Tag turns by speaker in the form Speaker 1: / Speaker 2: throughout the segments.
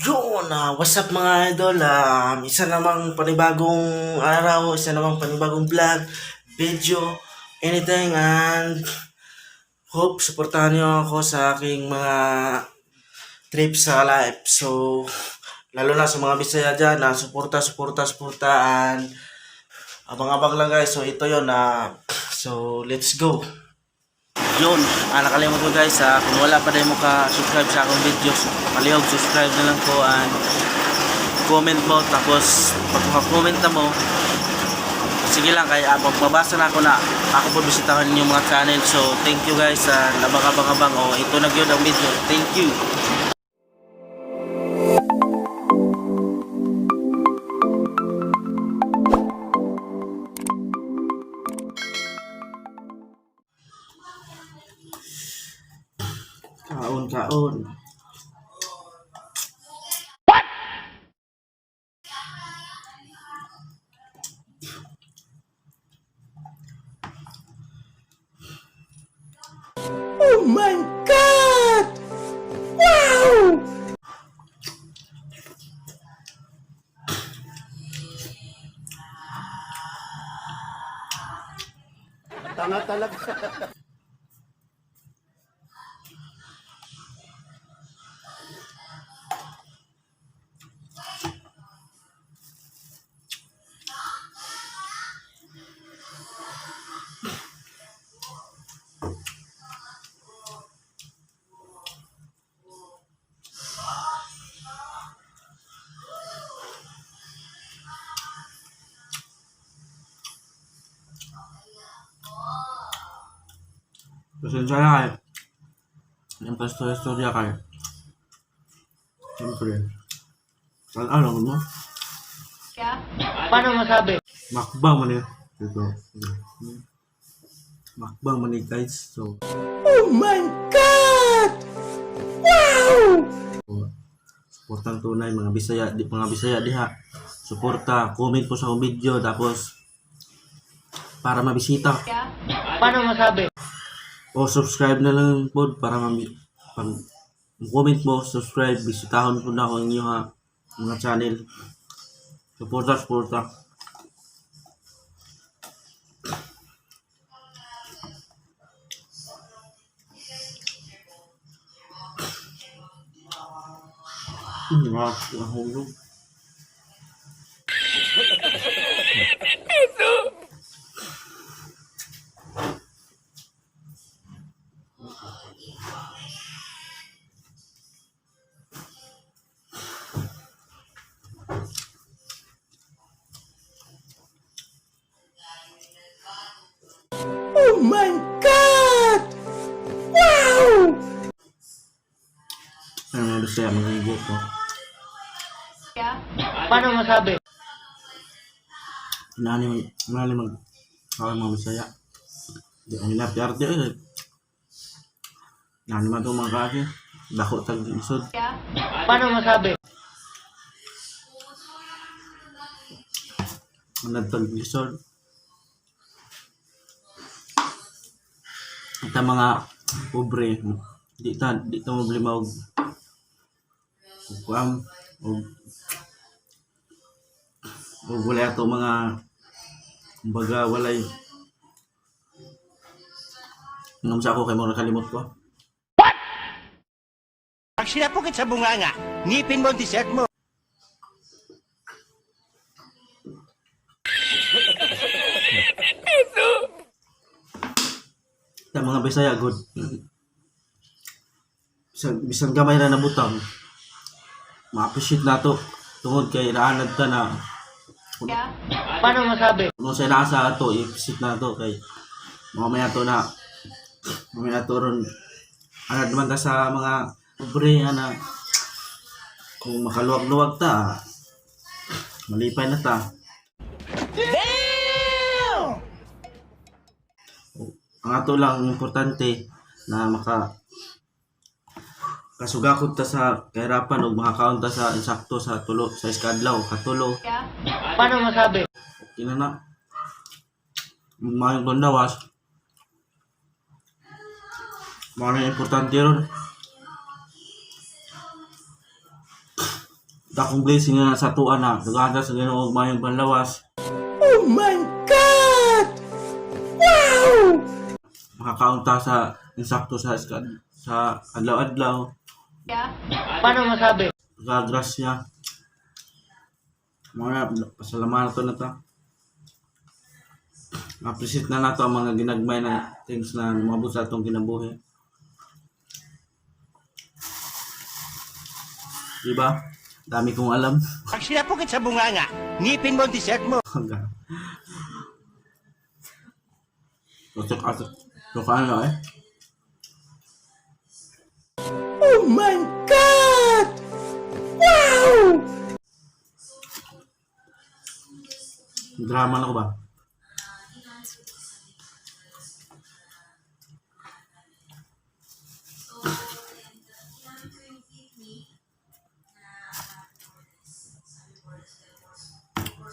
Speaker 1: Yun, what's up, mga idol? Isa namang panibagong araw, isa namang panibagong vlog, video, anything, and hope suportahan niyo ako sa aking mga trip sa life. So, lalo na sa mga Bisaya dyan, na suporta, suporta, suporta, and abang-abang lang, guys. So, ito yun. So, let's go. Yun, nakalimot ko, guys, kung wala pa din mo ka-subscribe sa akong videos, palihog subscribe na lang ko and comment mo. Tapos, pag maka-comment na mo, sige lang, kaya magbabasa na ako na ako po bisitahan yung mga channel. So, thank you, guys. Abang-abang-abang. Oh, ito na yun ang video. Thank you. Kaon, kaon.
Speaker 2: Oh my God! Wow!
Speaker 3: Tanga talaga.
Speaker 1: Pasensya na kayo. Yung pastorya-storya kayo. Siyempre. Saan alam mo?
Speaker 2: Paano masabi?
Speaker 1: Makbang man yun. Ito. Makbang man yun, guys. So,
Speaker 2: Oh my God! Wow!
Speaker 1: suportang tunay mga Bisaya, di mga Bisaya diha. Suporta, comment po sa akong video tapos para mabisita
Speaker 2: Paano masabi?
Speaker 1: o subscribe na lang po para mami pag comment mo, subscribe, bisitahon po na ako inyo ha mga channel. Suporta, suporta. Nahulog.
Speaker 2: Oh my God! Wow!
Speaker 1: Ano mga Bisaya, magigo ko.
Speaker 2: Paano masabi?
Speaker 1: Nani mag, nani mag, ako mga Bisaya. Di ang nila piarte eh. Nani man to mga kaaki. Dako tag lisod.
Speaker 2: Paano masabi?
Speaker 1: Nagtag lisod. At ang mga pobre, di ta problema og kuam og wala ato mga kumbaga walay ngam sa ako kay mo nakalimot ko.
Speaker 3: Pag sinapukit sa bunganga, ngipin mo ang dessert mo.
Speaker 1: Sa mga Bisaya, good. Bisan, bisan gamay ra na butang, ma-appreciate na to tungod kay naanad ta na
Speaker 2: Paano masabi?
Speaker 1: kung sa nasa ato, i-appreciate na to kay mamaya to na mamaya to ron anad naman ta sa mga pobre ana kung makaluwag-luwag ta, malipay na ta. Ang ato lang importante na maka kasugakot ta sa kahirapan ug makakaon ta sa insakto sa tulo sa iskadlaw katulo.
Speaker 2: Paano masabi?
Speaker 1: Okay na na. Maayong kondawas. Mga na importante ron. Dakong blessing na sa atoa na daghan sa Ginoo og maayong panlawas.
Speaker 3: Oh my God! Wow!
Speaker 1: Makakaunta sa insakto sa adlaw-adlaw.
Speaker 2: Paano masabi?
Speaker 1: Grasya. Mga pasalamatan to na ta. Appreciate na nato ang mga ginagmay na things na umabot sa atong kinabuhi. Diba? Dami kong alam.
Speaker 3: Pag sinapukit sa bunganga, ngipin mo ang dessert mo.
Speaker 1: Tusok ato. Tukaan lang eh.
Speaker 3: Oh my God! Wow!
Speaker 1: Drama na ko ba?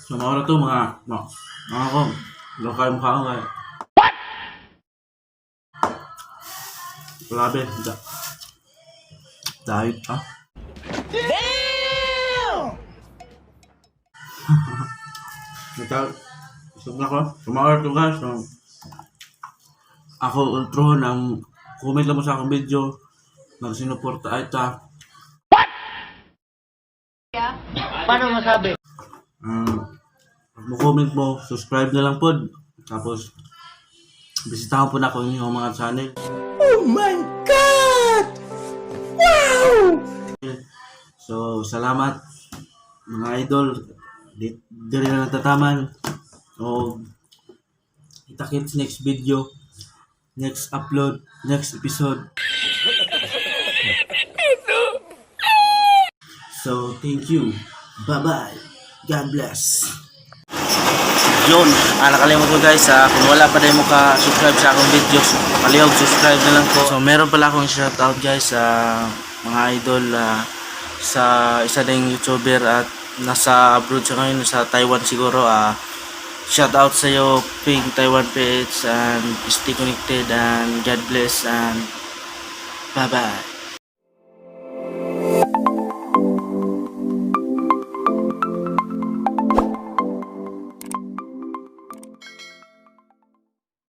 Speaker 1: So, maura to mga ko. Lokal mukha ko kaya. What? Grabe. Diet ah. Damn! Ito, busog na ko. Tumawa to, guys. So, ako ultron ang comment lang mo sa akong video. Nagsinuporta ay ta.
Speaker 2: Paano masabi?
Speaker 1: Pag mo comment mo, subscribe na lang pod. Tapos, bisitahan po na ako inyong mga channel.
Speaker 3: Oh my God! Wow!
Speaker 1: So, salamat mga idol. Diri na lang tataman. O, kita-kits next video, next upload, next episode. So, thank you. Bye-bye. God bless. Yun, nakalimot ko, guys, kung wala pa din mo ka-subscribe sa akong videos, palihog subscribe na lang po. So, meron pala akong shoutout, guys, sa mga idol, sa isa ding YouTuber at nasa abroad siya ngayon, sa Taiwan siguro. Shoutout sa iyo, Ping Taiwan PH, and stay connected and God bless and bye-bye.